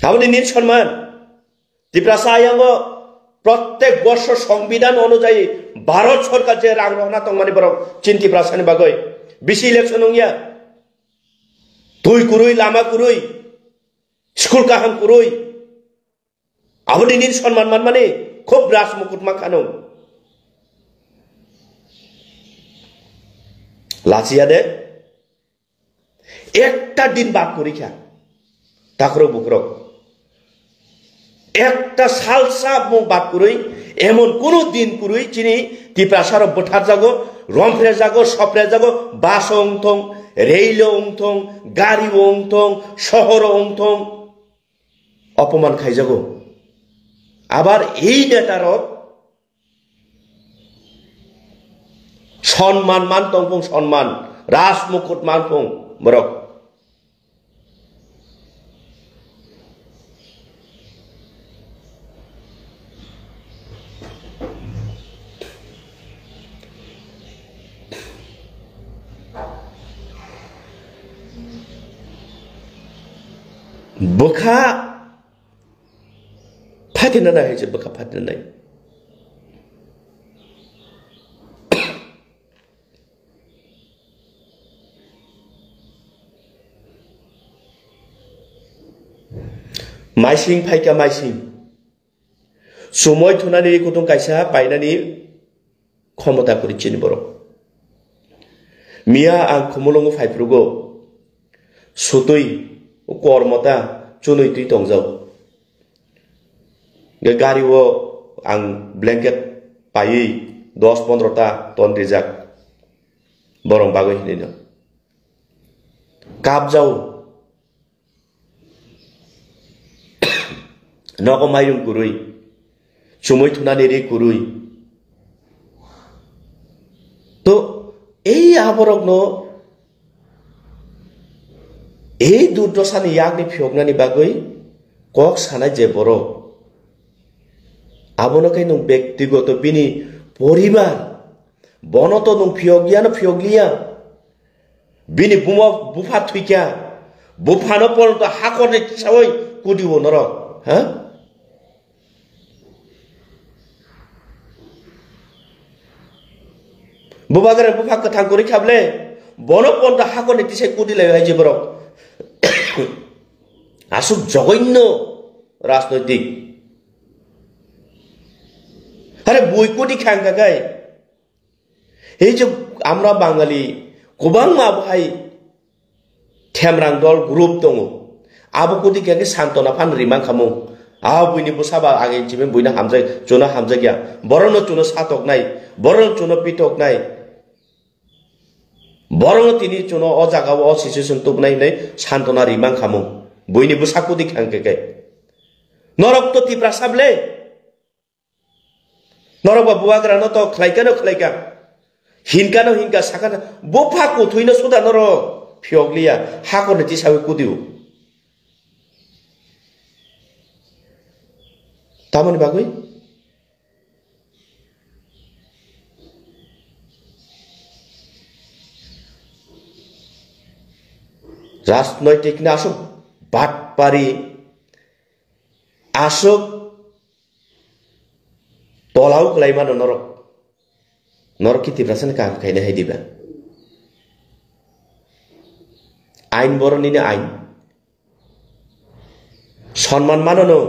Aboni nini sonman. Tiprasa ayango prottek borsho songbidan onujayi Bharat sorkar je rang rohna tongmani borok chin Tiprasani bagwi bisi election wngya. Twi kwrwi, lama kwrwi, school kaham kwrwi. Aboni nini sonman manmani khub raj mukut mankha nwng. Lachiya de. Ekta din bad kwrwi kha. Takhurok bukhurok. Ekta salsa mung bad kwrwi, emon kunu din kwrwi chini Tiprasarok butharjago, romphrejago, soprejago, bus o wngthong, rail o wngthong, gari o wngthong, sohor o wngthong, opoman khaijago. Abar ei netarok sonman man tongphung sonman, raj mukut manphung borok. Bwkha phatina nai hai se bwkha phatina nai. Maising phaikha maising. Sumoi thunani kutung kaisa painani khomota kwrwi chini borok. Miya ang Khumulwngo phaiphrugo sutwi kormota chunwi twi tongjao. Ge gari o ang blanket paiwi dos pondro ta ton rijak borong bagwi hinwi no. Kapjao. Nogo mairung kwrwi, chumui thunani ri kwrwi. To ei aborokno ei durdosani yakni phiyoknani bagwi kok sanai je borok, abono khe nwng bektigoto bini poribar, bono to nwng phiyok yano phiyok liya. Bini buma bupha thwikha, buphano porwnto hakorni tisawi kudio norok, ha? Bubagra bupha kwthang kwrwi kha ble, bono porwnto hakorni tisai kudi lai hai je borok. Aswk jogoinno rajnoitik. Are bui kudi khang kakai. Ei je amra Bangali kwbangma abohai themrang dol group tongo. Abo kudi khe santona phan rimang khamung. A buini bwsa ba age chimi buino hamjak, chuno hamjakya. Borokno chuno satoknai, borokno chuno pitoknai. Borokno tini chuno o jagao o situation tubunai hinwi santona rimang khamung. Buini bwsa kudi khang khe khe. Norok to Tiprasa ble. Norok ba bubagrano to khlaikano khlaika. Hinkano hinka, sakano. Bupha kuthwino suda norok phiyokliya. Hakorni tisawi kudio. Tamoni bagwi? Rajnoitikni aswk batpari, aswk tolau kwlai mano norok. Norok ki Tiprasani kaham khaina hai diba? Ain borok nini ain. Sonman mano no.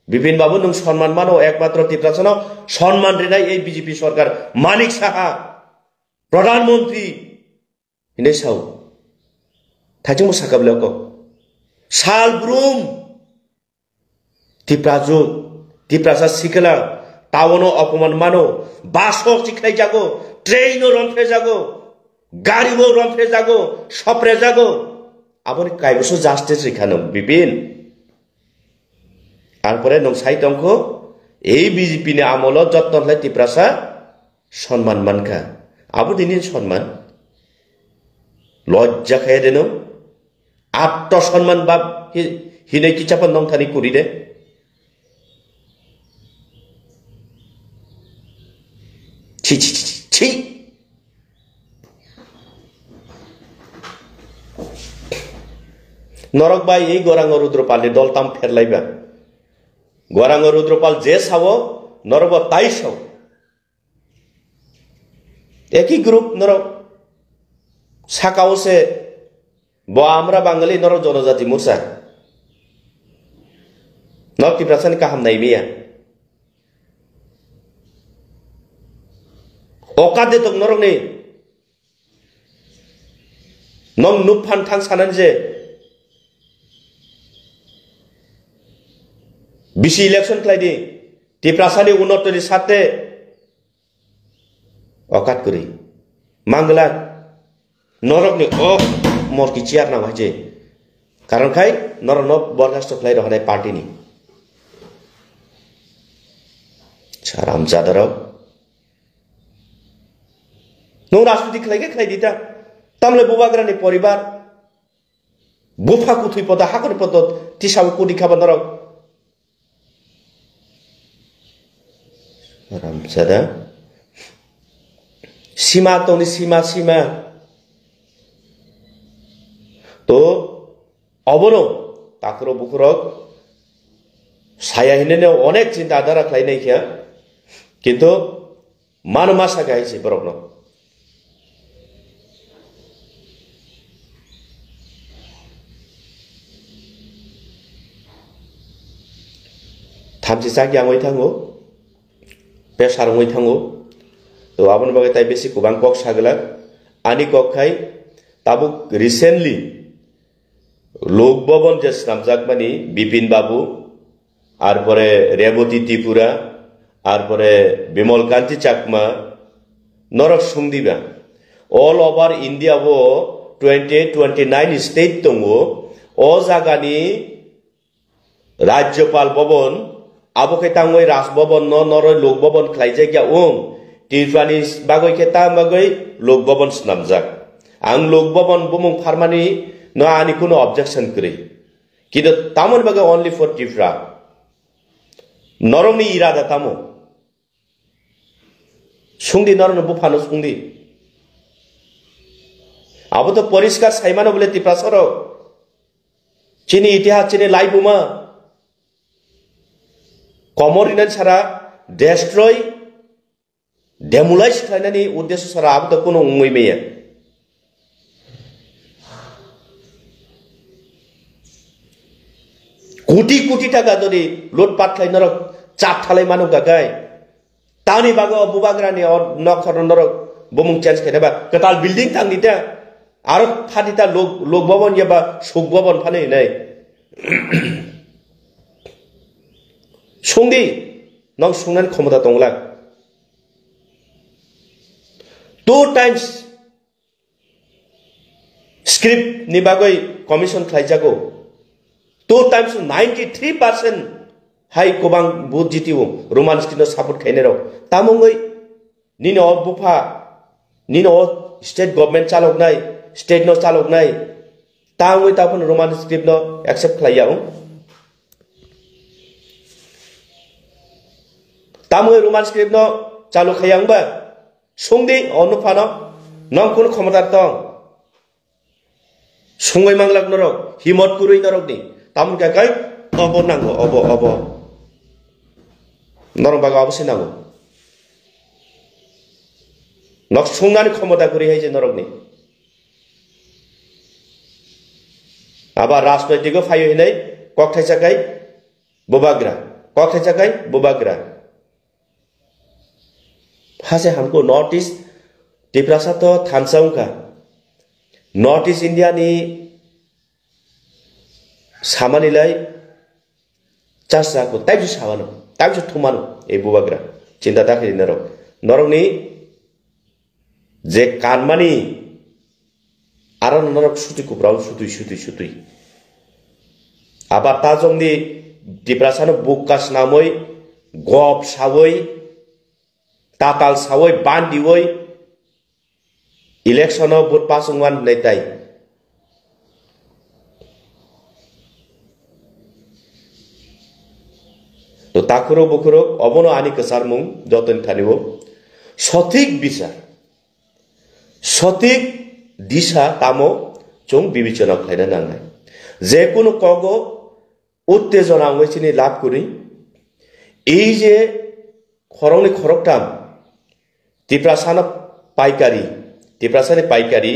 Bipin babu nwng sonman mano, ekmatro Tiprasano sonman rinai ei B J P sorkar. Manik Saha, Pradhan Mantri. Hinwi sao. Thaichungbo saka bwlai kok. Sal brum. Tiprajwk, Tiprasa sikla, taono opoman mano, basok chikhlai jago, train no romphre jago. Gari bo romphrejago, soprejago. Aboni kaiboso justice rikha no, Bipin. Arpore nwng sai tongkho, ei B J P ni amolo jotto khlai Tiprasa sonman mankha. Abo dini sonman. Lojja khaya de nwng. Atto sonman bab hi-, hinai kichapa nongthani kuri de. Chi, chi, chi, chi, chi. Norok bai ei Gorango Rudropal ni dol tam pherlaiba. Gorango Rudropal je sao, norok bo tai sao. Eki group norok sakao se bo amra Bangali norok jonojati mursa. Norok Tiprasani kaham nai miya. Okat de tok norok ni. Nong nuk phan thang sanan je. Bisi election khlai di. Tiprasani unotto ni sate. Okat kwrwi. Mangla norokni ok morki chair nang hai je. Karon khai norokno borkhasto khlai rok hanai party ni. Saram jadarok. Nung rajniti khlai khe khlai di ta. Tamle bubagrani poribar. Bupha kuthwi podo, hakuni podo, tisawi kudi khaba norok. Ramsada. Sima tongni sima, sima. To, obono, takro bukurok, saya hinene onek chinta dhara khlai nai khe. Kintu, Mano ma sa gai si borok no. Thamchi chak yang oi thango, pesar oi thango. To aboni bagwi tai besi kubang kok sa glak. Ani kok khai tabuk recently Lok Bhavan je snamjakmani Bipin Babu, arpore Reboti Tripura, arpore Bimal Kanti Chakma, norok sungdiba. All over India o twenty eight, twenty nine state tongo. O jagani Rajyapal Bhavan, abo khe tangwi Raj Bhavan no noroi Lok Bhavan khlaijak ya wng. Tripurani bagwi khe ta bagwi Lok Bhavan snamjak. Ang Lok Bhavan bumung pharmani no ani kuno objection kwrwi. Kintu tamoni bagwi only for Tripura. Norokni irada tamo? Sungdi norokni buphano sungdi. Abo to poriskar saimano bole Tiprasarok. Chini itihas, chini laibuma. Komor rinani sara destroy, demolish khlainani uddesyo sara abo to kuno wngwi maya. Koti koti taka jodi lutpat khlai norok chat thalai mano gagai. Tani bago bubagrani o nokhor norok bumung change khaina ba kwtal building tang dita. Aro phatita Lok, Lok Bhavan ya ba Suk Bhavan phane hinai. Sungdi, nok sungnan khomota tongla. Two times script ni bagwi commission khlaijago. Two times ninety three percent hai kubang vote jitio Roman script no support khainai rok. Tamungwi nini o bupha, nini o state government chaloknai, state no chaloknai, tamungwi taphano Roman script no accept khlaiya wng. Tamungwi Roman script no chalu khaiya wngba. Sungdi, o nuphano, nong kunu khomotar tong? Sungwi manglak norok, himot kwrwi norokni. Tamoni kha kai, obo nango, obo, obo. Norok bago abo se nango. Nok sungnani khomota kwrwi hai je norokni. Aba rajnoitiko phaio hinai, kok thaisa kai, bubagra. Kok thaisa kai, bubagra. Hase hamko North East Tiprasa to thansa wngkha. North East India ni samani lai chasra ko taibsu samano, taibsu thumano, e bubagra. Chinta ta khiri norok. Norokni je kanmani Aro norok sutwi kuprao sutwi, sutwi, sutwi. Abar ta jongni Tiprasano bukka snamwi, gop sawi, tatal sawi, bandiwi, election o vote pass wngwan hinwi tai. To takhurok bukhurok, obono ani kwcharmung jotoni thani o sothik bichar, sothik disa tamo chwng bibechona khlaina nangnai. Je kunu kogo uttejona wngwi chini lab kwrwi, ei je khoroknwi khoroktham Tiprasano paikari, Tiprasani paikari,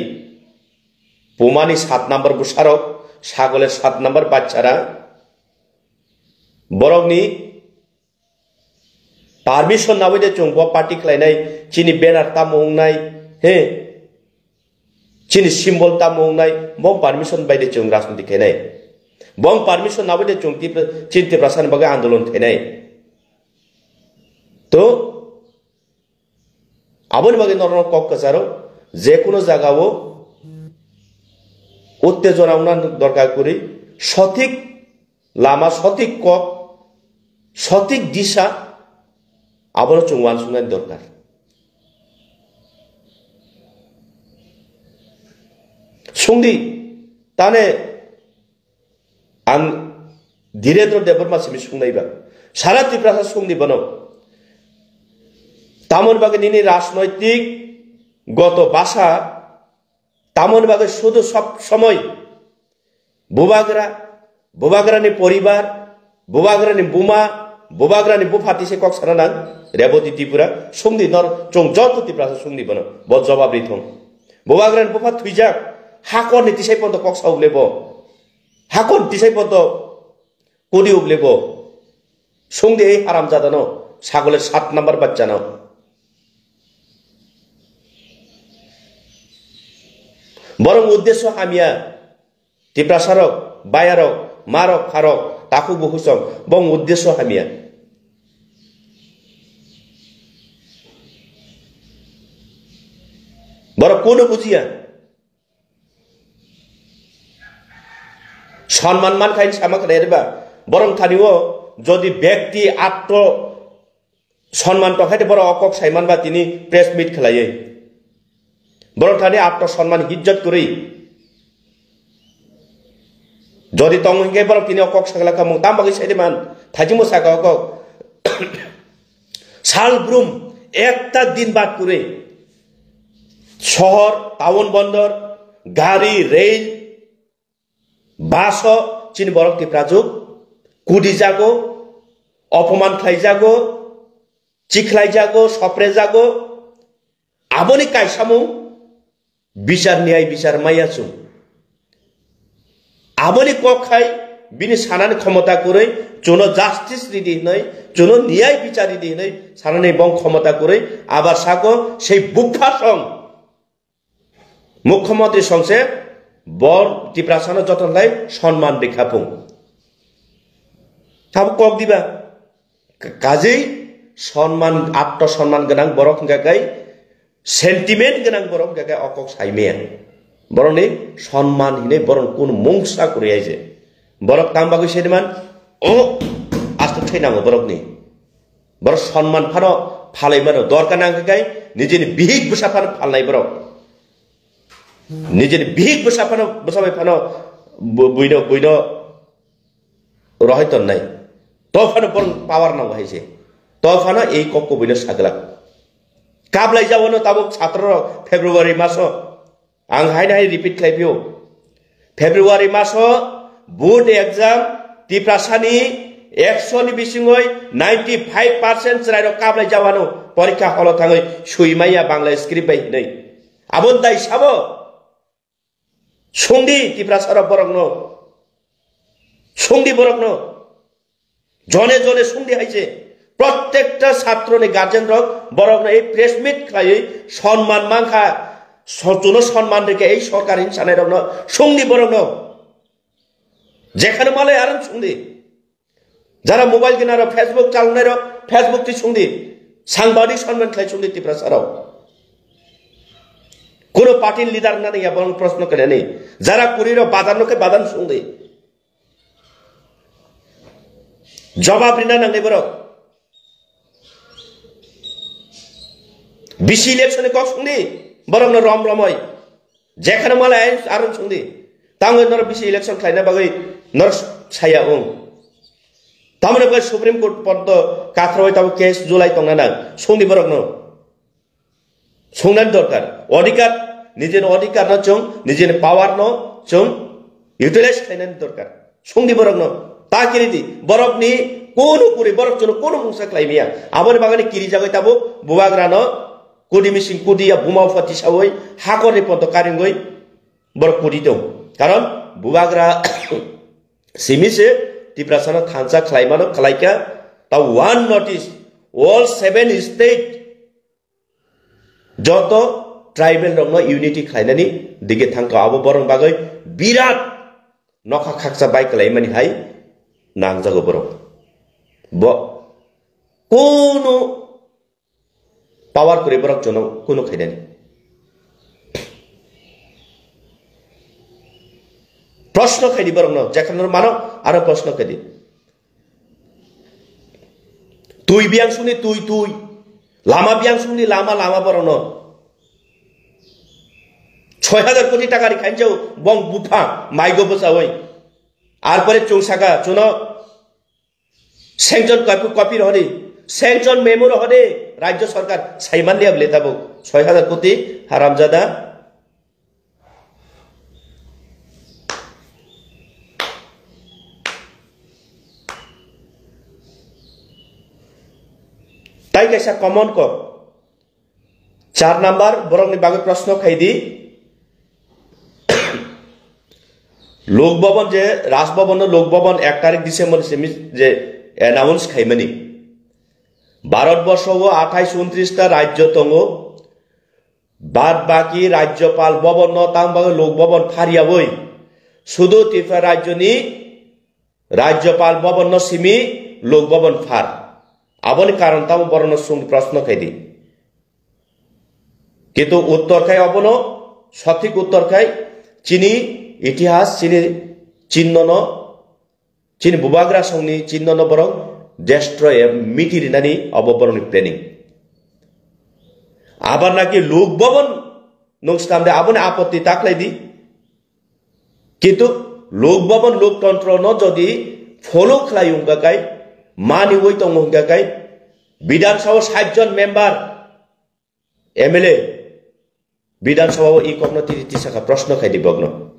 Pumani sat number bwsarok, Sagoler sat number bachara, borokni permission nawi de chwng bo party khlainai, chini banner tamo wngnai, he, chini symbol tamo wngnai, bo permission bai de chwng rajniti khainai. Bo permission nawi de chwng Tipra-, chini Tiprasani bagwi andolon khainai. To, aboni bagwi norokno kok kwcharo, je kuno jagao uttejona wngna dorkar kwrwi, sothik lama, sothik kok, sothik disa, abono chwng uansuknani dorkar. Sungdi, tane ang Dhirendra Debbarma simi sungnai ba. Sara Tiprasa sungdi bono. Tamoni bagwi nini rajnoitik goto basa, tamoni bagwi sudu sob somoi bubagra, bubagrani poribar, bubagrani buma, bubagrani bupha tise kok sana nang, Reboti Tripura, sungdi nor chwng joto Tiprasa sungdi bono, bo jobab ri thung. Bubagrani bupha thwijak, hakorni tisai ponto kok sa uble bo. Hakorni tisai ponto kodi uble bo. Sungdi ei haramjadano, Sagoler sat number bachchano. Borok uddesyo hamya, Tiprasarok, bayarok, marok, pharok, takhuk bukhuk song, bong uddesyo hamya. Borok kono bujiya. Sonman man khain sama khlai riba. Borok thani o jodi bekti atto sonman tong khaite borok o kok saiman ba tini press meet khlaiwi. Borok thani atto sonman hijjat kwrwi. Jodi tong hingke borok tini o kok sagla kamung tam bagwi saide man. Thajimo saka o kok. Sal brum ekta din bad kwrwi. Sohor, town bondor, gari, rail, bus o chini borok Tiprajwk kudi jago, opoman khlai jago, chikhlai jago, sopre jago. Aboni kaisamung bichar niyai bichar maya chwng. Aboni kok khai bini sanani khomota kwrwi, chwngno justice ridi hinwi, chwngno niyai bichar ridi hinwi sanani bong khomota kwrwi, abar sako sei bupha song. Mukhyamantri songse bor Tiprasano joton lai sonman rikha phung. Tabuk kok diba? Ka-, kajei sonman, atto sonman gwnang borok hingka kai, sentiment gwnang borok hingka kai o kok saimaya. Borokni sonman hinwi borok kun mungsa kwrwi aije. Borok tang bagwi saiman, o, asto thai nango borokni. Borok sonman phano phalai mano, dorkar nang khe kai nijini bihik bwsa phano phalnai borok. Nijini bihik bwsa phano, bwsa bai phano bu-, buino, buino rohai tonnai. To phano borok power nango hai se. To phano ei kok ko buino saglak. Kablai jawano tabuk chhatro rok February maso. Ang haino hai repeat khlai phio. February maso board exam Tiprasani ekso ni bisingoi ninety five percent chwrairok kablai jawano porikha holo thangwi swi maya Bangla script bai hinwi. Abo dai sabo? Sungdi Tiprasarok borokno. Sungdi borokno. Jone jone sungdi hai je, prottekta chatroni guardian rok borokno ei press meet khlaiwi sonman mankha, so-, chwngno sonman rikha ei sorkar hinwi sanai rokno sungdi borokno. Jekhano malai arang sungdi. Jara mobile gwnang rok, Facebook chalnai rok, Facebook twi sungdi. Sangbadik sonman khlai sungdi Tiprasa rok. Kono party ni leader wngna nangya borok proshno khainani. Jara kuri rok bazar no khe bazar sungdi. Jawab rina nangnai borok. Bisi election ni kok sungdi. Borok no rom romoi. Jekhano malai ain aron sungdi. Tangwi norok bisi election khlaina bagwi norok saya ung. Tamoni bagwi Supreme Court porjonto kathrawai tabo case julai tongna nang. Sungdi borok no. Sungnani dorkar. Odhikar, nijeni odhikar no chwng, nijeni power no chwng utilize khlainani dorkar. Sungdi borok no. Ta kiri di. Borok ni kono kuri, borok chwng kono mungsa khlai maya. Aboni bagwi kiri jagwi tabo bubagra no kudi mising kudi ya buma upha tisawi hakor ni ponto karingwi borok kudi tong. Karon bubagra simi se Tiprasa no thansa khlai mano khlai kha. Ta one notice, all seven state joto tribal rokno unity khlainani dige thangkha, abo borok bagwi birat nokha khaksa bai kwlaimani hai nangjago borok. Bo kono power kwrwi borok jono kono khainani. Proshno khaidi borokno, jekhano mano aro proshno khaidi. Twi biang sungni twi twi. Lama biang sungni lama lama borokno. Soi hajar koti taka ri khainjao bong bupha maigo bwchawi. Ar pore chwng saka chwngno sanction copy, copy rohodi. Sanction memo rohodi. Rajya sarkar saiman liya bole tabuk. Soi hajar koti haramjada. Tai kaisa common kok. Char number, borokni bagwi proshno khaidi. Lok Bhavan je, Raj Bhavan no Lok Bhavan ek tarik December ni simi je announce khaimani. Bharat borsho o athais untris ta rajyo tongo. Bad baki Rajyapal Bhavan no tang bagwi Lok Bhavan phariyawi. Sudu Tripura rajyoni Rajyapal Bhavan no simi Lok Bhavan phar. Aboni karon tamo borokno sung proshno khaidi. Kintu uttor khai obono sothik uttor khai chini itihas, chini chinno no, chini bubagra songni chinno no borok destroy, miti rinani obo borokni planning. Abar naki Lok Bhavan nung stamde aboni apotti taklai di. Kintu Lok Bhavan, Loktontro no jodi follow khlai wngkha kai, mani oi tongo wngkha kai, Bidhan Sabha sait jon member, M L A, Bidhan Sabha o i kokno tiri tisakha proshno khaidi bokno.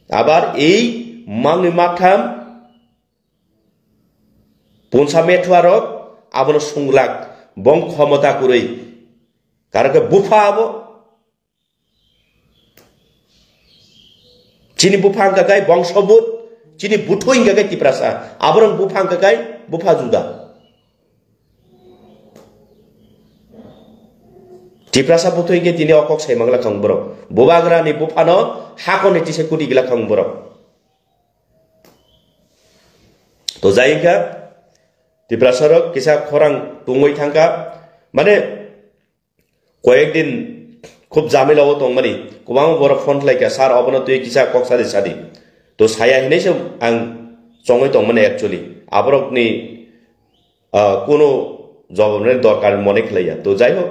Abar ei mangni matham punsa methua rok abono sunglak bong khomota kwrwi. Karon khe bupha abo. Chini bupha hwnkha kai bongso but, chini buthoi hwnkha kai Tiprasa. Aborok bupha hwnkha kai bupha juda. Tiprasa buthoi hwnkhe tini o kok sai mangla kha borok. Bubagrani buphano hakoni tisa kudi gila kha borok. To jai hwnkha Tiprasa rok kisa khorang tungwi thangkha. Mane Koyek din khub jamila o tongmani, kwbangma borok phone khlai kha, "Sir, obono twi kisa kok sadi sadi." To saya hinwi se ang chongwi tongmani actually. Aborokni, ah, kunu jawab rwna dorkar mone khlaiya. To jai hok,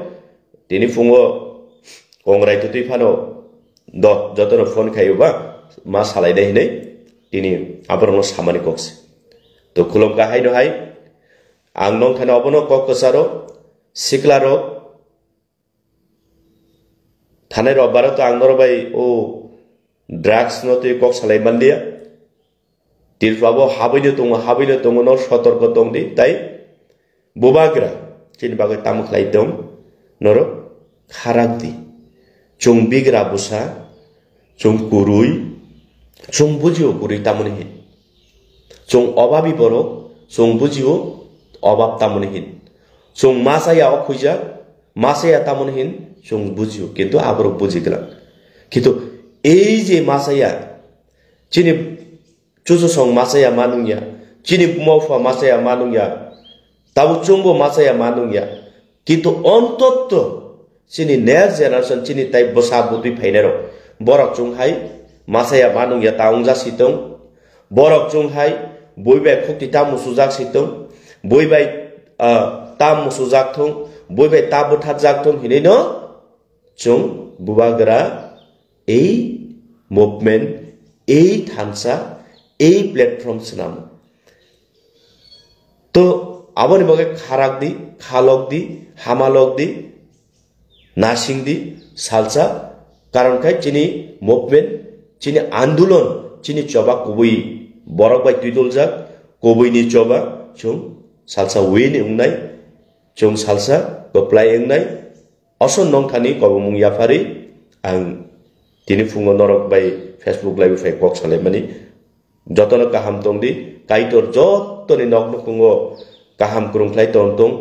tini phungo Kongrai twtwi phano do-, jotono phone khaio ba, ma salai de hinwi tini aborokno samani kok se. To khulum kha haino hai, ang nong thani obono kok kwcharo, siklarok, Thanai rok baro to ang norok bai o drugs no twi kok salai manliya. Tripura bo habwi no tongo, habwi no tongo, no sotorko tong di, tai bubagra chini bagwi tamo khlai tong norok kharak di. Chwng bigra bwsa, chwng kwrwi, chwng bujio kwrwi tamoni hin. Chwng obabi borok, chwng bujio obab tamoni hin. Chwng ma chaya o khuijak, ma chaya tamoni hin chwng bujio, kintu aborok buji glak. Kintu ei je ma chaya, chini chuchusong ma chaya ma nungya, chini buma bupha ma chaya ma nungya, tabuk chwngbo ma chaya ma nungya. Kintu ontotto chini next generation, chini tai bwsa bwtwi phainairok, borok chwng hai masa ya ma nung ya ta wngjak si tong, borok chwng hai bui bai khukti ta musujak si tong, bui bai, ah, ta musujak thung, bui bai ta bwtharjak thung hinwi no chwng bubagra ei movement, ei thansa, ei platform swnam. To aboni bagwi kharak di, khalok di, hamalok di, nasing di, salsa, karon khai chini movement, chini andolon, chini choba kubui borok bai twidoljak, kubui ni choba chwng salsa win wngnai, chwng salsa kwplai wngnai, Oso nongthani kobomung yapharwi ang tini phungo norok bai Facebook live phai kok salaimani. Jotono kaham tong di, Kaitor jotoni nok nukhungo kaham kwrwng khlai tong tong,